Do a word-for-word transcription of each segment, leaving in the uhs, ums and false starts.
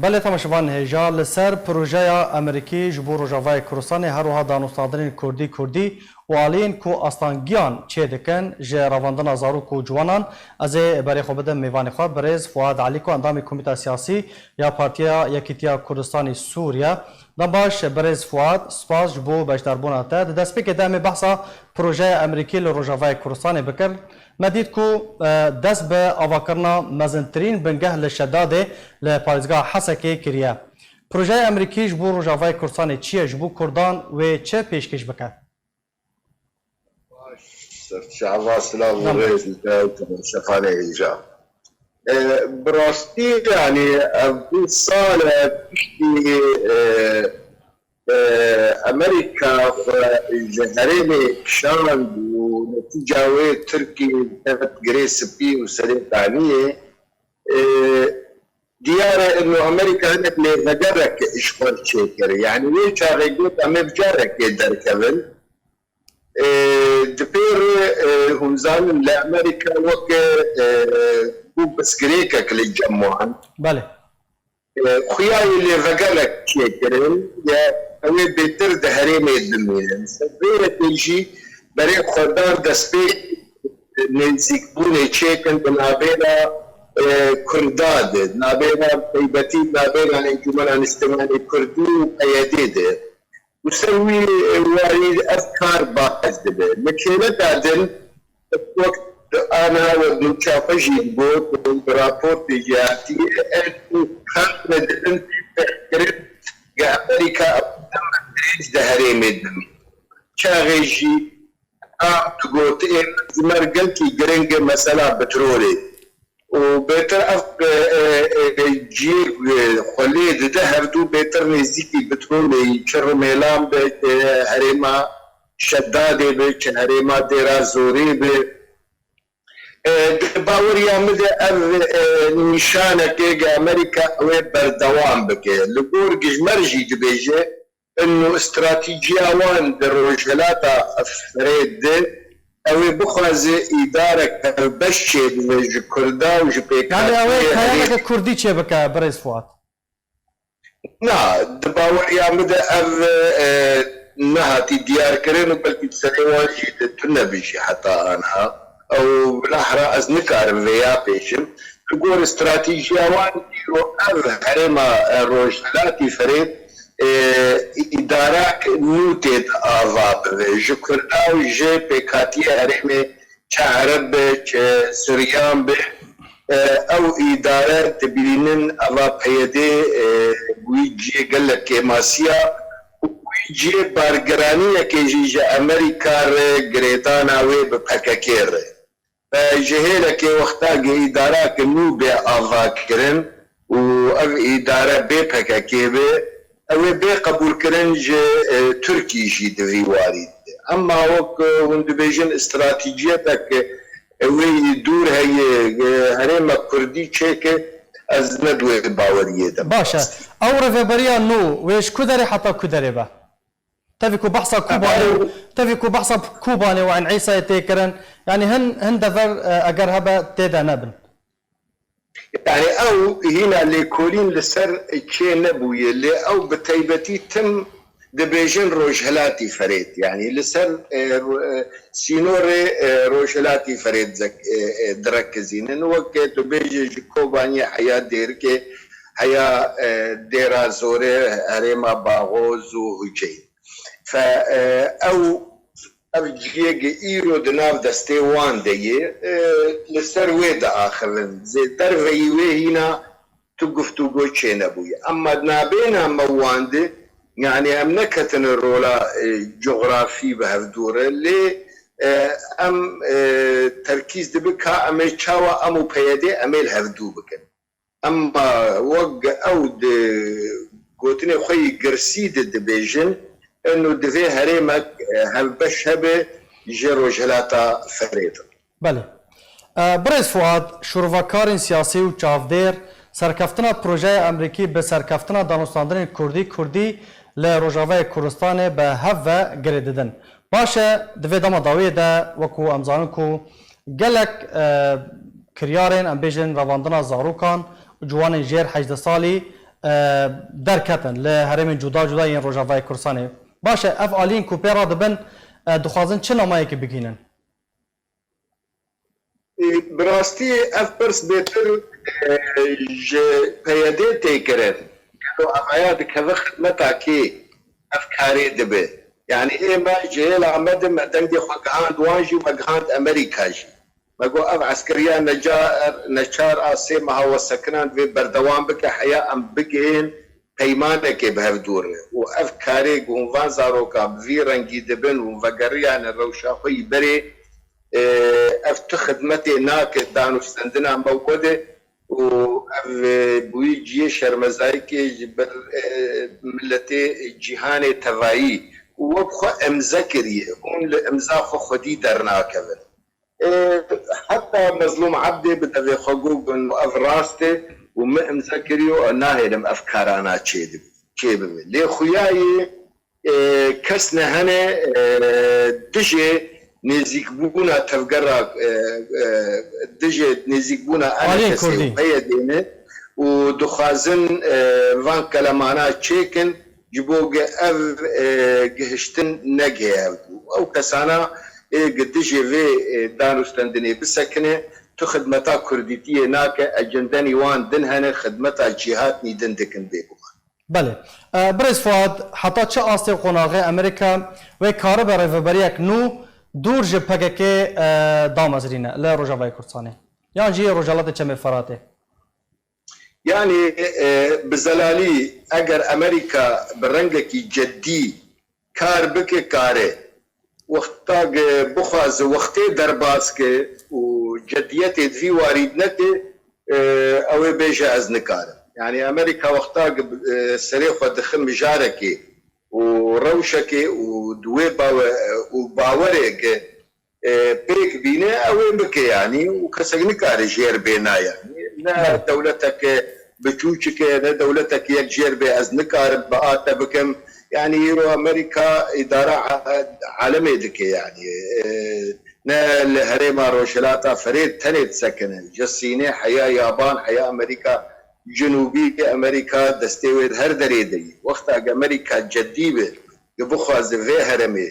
Belê temaşevanên hêja, li ser projeya Amerîkî ji bo Rojavayê Kurdistanê, her wiha danûstandinên Kurdî Kurdî û aliyên ku astangiyan çêdikin ji revandina zarok û ciwanan, ez ê berê xwe bidim mêvanê xwe, birêz Fuad Elî ku endamê Komîta Siyasî ya Partiya Yekîtiya Kurdistanê Sûriye. Dem baş, birêz Fuad, spas ji bo beşdarbûna te. Di destpêkê de em ê behsa projeya Amerîkî li Rojavayê Kurdistanê bikir. Me dît ku, e, dest bi avakirina mezintirîn bingeh li Şedadê li parêzgeha Hesekê kiriye. Projeya Amerîkî ji bo Rojavayê Kurdistanê çi ye? Ji bo Kurdan wê çi pêşkêş bike? Baş, serçava silav û Nam. Rêz li te û temaşevanê hêja. E, bi rastî, yanî, ev du sal e piştî, e, e, Amerîka xwe ji herêmê kişand û netîca wê Tirkî ket girê spî û serê kaniyê, e, diyar e ino Amerîka hinek lêvegerek ji xwe çêkir. Yanî wê çaxê got, em ê bi carekê derkevin. E, di pêr, e, hûn zanin li Amerîka weke, e, bû pirsgirêkek li cem wan. Belê. E, xuya yê lêvegerek çêkirin, ya ew ê bêtir di herêmê bimînin. Ser vê yekê jî berê xwedar destpêk nêzîkbûnê çêkin di navbêra, e, Kurda de, di navbêra taybetî, di navbêra Encûmena Niştimanê Kurdî û P Y D de. Û ser wî warî ev kar baş dibe. Li kêleka din, wek di ana we nûça xwe jî got û bi raportê jî hatiye, ev kar me dibin fêrkirin ge Amerîka ew dem dirêj di herêmê dimîne. Çaxê jî a digot, ê, ji me re gelkî giring e mesela petrolê. Û bêtir ev, e, e, e, cihê, e, xwe lê dide, hevdû bêtir nêzîkî petrolê yî, çi Rumêlan be, çi herêma Şedadê be, çi herêma Dêra Zorê be. E, di baweriya min de ev, e, nîşanekê ge Amerîka ew ê berdewam bike. Li gor Gijmer jî dibêje, ino stratejîya wan di Rojhilata Firêt de, ew ê bixwaze îdarek hevbeş çêbibe ji Kurda û ji Yani ew ê pêkhatiyê herêmê. Keyaneke Kurdî çêbike, birêz Fuat? Na, di baweriya min de ev, e, nehatî diyarkirin û belkî di serê wan jî de tune be jî heta aniha. Ew bilahra ez nikarim vêya bêjim. Li gor stratejiya wan îro ev herêma, e, Rojhilatî Firêt, e, îdarek nû tê di ava bibe. Ji Kurda û ji pêkhatiyê herêmê çi Ereb be, çi Suryan be, e, ew îdare dibînin eva P Y D, e, wî cihê gelek kêmasiya û wî cihê bargiraniyekê jî ji Amerîka re girêdana wê bi P K K re. Ve ji hêlekê wexta ge îdareke nû bê avakirin û ev îdare bê P K K be, ew ê bê qebûlkirin ji, e, Tirkî jî di vî warî de. Emma wek, e, hûn dibêjin, stratejiyetek, e, wê yî dûr heye, e, herêma Kurdî çêke, ez ne di wê baweriyê de me. Baş e. Ew rêveberiya nû wê ji ku derê heta ku derê be? Tevî ku behsa Kobanê, tevî ku behsa Kobanê û Eyn Îsayê tê kirin, yanî hin, hin dever, e, eger hebe tê de nebin. Yanî ew hîna lêkolîn li ser çê nebûye, lê ew bi taybetî tim dibêjin Rojhilatî Firêt. Yanî li ser, e, ro-, e, sînorê, e, Rojhilatî Firêt zek-, e, e, direkizînin. Weke tu bêjî ji Kobaniyê heya Dêrikê, heya, e, Dêra Zorê, herêma Baxoz û Huceyn. Fe, e, ew, ev cihê ge îro di nav destê wan de ye, e, li ser wê diaxivin. Zê derveyî wê hîna tu guftûgo çênebûye. Emma nabêna me wan de, yanî em neketine rola, e, cografî bi hevdû re, lê, e, em, e, terkîz dibe ka em ê çawa em û P Y D em ê li hevdû bikin. Emma wek ew di gotinê xwe yî girsî de dibêjin, eno divê herêmek, e, hevbeş hebe ji Rojhilata Firêt. Belê. E, birêz Fuad, şûrovakarên siyasî û çavdêr serkeftina projeya Amerîkî bi serkeftina danûstandinên Kurdî Kurdî li Rojavayê Kurdistanê bi hev ve girê didin. Baş e, di vê dema dawiyê de, wekû em zanin ku gelek, e, kiryarên, em bêjin, revandina zarokan û ciwanên jêr hejdeh salî, e, derketin li herêmên cuda cuda yên Rojavayê Kurdistanê. Baş e, ev aliyên ku pê re dibin, e, dixwazin çi namayekê bigihînin? Bi rastî ev pirs bêtir e, ji P Y D'ê tê kirin. Gelo evaya dikeve xidmeta kê ev karê dibe? Yanî ê me ji hêla me de me dengê xwe gihand wan jî, me gihand Amerîka jî. Me got ev eskeriya necar, neçar a sê meha we sekinan divê berdewam bike, heya em bigihên peymanekê bi hev dû re. Û ev karê ku hûn van zaroka bi vî rengî dibin û vegeriyane rewşa xwe yî berê, e, ev tu xidmetê nake danûstendina me we de û ev, e, bûyî cihê şermezayikê ji ber, e, miletê cîhanê tevayî û we bi xwe emze kiriye. Hûn li emza xwe xwedî dernakevin. E, heta Mezlûm Ebdê bi devê xwe got, got, ev rast e û min imze kiriyo, nahêlim ev karana çêdibe, çêbibe. Lê xuyayê, e, kes nehene, e, dijê nêzîkbûna tevgera, e, e, dijê nêzîkbûna Aliyê Enexesê û Kurdî. P Y D'ê ne û dixwazin, e, van kelemana çêkin, ji bo ge ev, e, gihiştin negihe hev bû. Ew kesana ê gi dijê vê, e, danûstendinê bisekine, tu xidmeta kurdîtiyê nake, ecendenî wan din hene, xidmeta cîhatnî din dikin bêguman. Belê. E, Birêz Fuad, heta çi astê qonaxê Amerîka wê karibe rêveberiyek nû dûr ji P K K, e, damezrîne li Rojavayê Kurdistanê? Yan jî Rojhilatê Çemê Feratê? Yanî, e, bi zelalî eger Amerîka bi rengekî ceddî kar bike, kare. Wexta ge bixwaze wextê derbas ke û ceddiyetê di vî warî de neke, e, ew ê bêje ez nikarim. Yanî Amerîka wexta ge, e, serê xwe dixe mijarekê û rewşekê û di wê bawe-, û bawerê ge e, pêk bîne, ew ê bike yanî û kesek nikare jêr bê na yanî. Ne dewleteke biçûçik e, ne dewleteke yek jêr bê ez nikarim bi a te bikim. Yanî îro Amerîka îdara a-, alemê dike yanî. E, ne li herêma Rojhilata Ferê tenê disekine. Ji Sînê heya Yaban, heya Amerîka Cinûbî, Amerîka destê wê di her derê de ye. Wexta ke Amerîka cedî be, ke bixwaze vê herêmê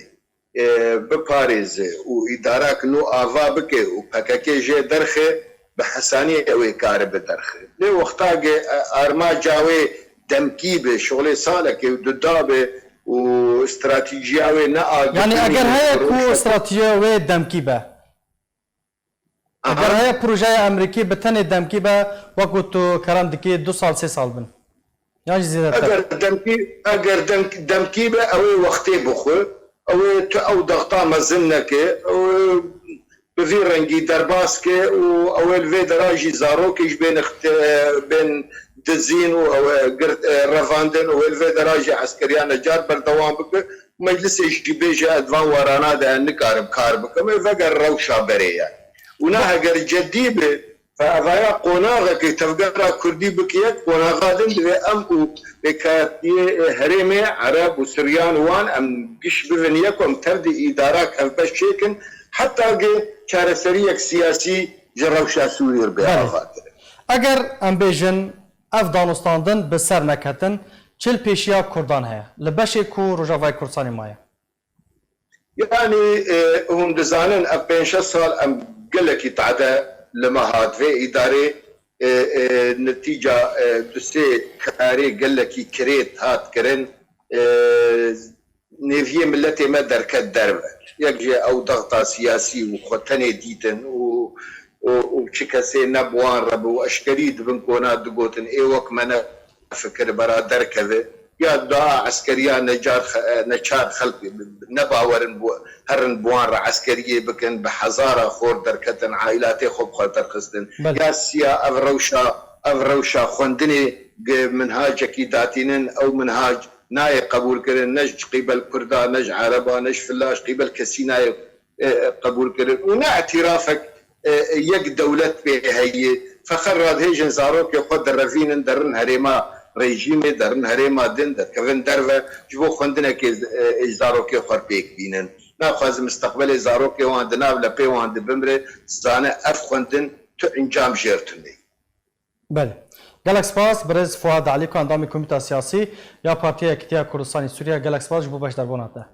e, biparêze û îdarak nû ava bike û P K K jê derxe, bi hesanî ew ê karibe derxe. Lê wexta ge, e, armaca wê demkî be, şolê salekê û duda be û stratejiya wê ne agir Yanî eger heye ku stratejiya wê demkî be? Eger heye projeya Amerîkî bi tenê demkî be, wekû tu kerem dikî du sal, sê sal bin. Yan jî zêdetir. Eger demkî, eger dem-, demkî be, ew ê wextê bixwe, ew ê tu ew daxta mezin neke, ew ê bi vî rengî derbas ke û ew ê li vê dera jî zarokê jî bên ixti-, bên dizîn û ew ê girt, e, revandin û ê li vê dera jî eskeriya necar berdewam bike. Meclisê jî bêje ez van warana de ez nikarim kar bikim, ê veger rewşa berê ye. Û na heger cedî be, fe evaya qonaxekê tevgera kurdî bike yek qonaxa din divê em û pêkhatiyê herêmê ereb û siryan wan em giş bivin yek û em tev de îdarak hevbeş çêkin, heta ge çareseriyek siyasî ji rewşa Sûriyê re bê Belê. Ava kirin. Eger em bêjin, ev danûstandin bi ser neketin, çi li pêşiya Kurdan heye, li beşê ku Rojavayê Kurdistanê maye? Yanî, e, hûn dizanin, ev pênc şeş sal em gelekî tade li me hat vê îdarê, e, e, netîca, e, du sê karê gelekî kirêt hat kirin, e, nêviyê miletê me derket derve. Yek jê ew daxta siyasî û xwe tenê dîtin û, û, û çi kesê ne bi wan re bi û eşkerî di bin kona digotin, ê wek me ne fikir bera derkeve. Ya da eskeriya necar xe-, neçar xelk ne bawerin bu, herin bi wan re eskeriyê bikin, bi hezara xor derketin, ailatê xwe bi xwe derxistin. Belê. Ya siya ev rewşa, ev rewşa xwendinê ge minhacekî datînin, ew minhac nayê qebûlkirin, ne ji qîbel Kurda, ne ji Ereba, ne ji Filla, ji qîbel kesî nayê, e, qebûlkirin. Û ne îtirafek, e, yek dewlet pê heye. Feqet radihêjin zarokê xwe direvînin, derin herêma rejîmê, derin herêma din, derkevin derve, ji bo xwendinekê, e, ji zarokê xwe pêk bînin. Naxwazin misteqbelê zarokê wan di nav lepê wan de bimre, zane ev xwendin tu encam jêr tune. Belê. Gelek spas, birêz Fuad Elîko, endamê Komîta Siyasî ya Partiya Yekîtiya Kurdistanê Sûriye. Gelek spas ji bo beşdarbûna te.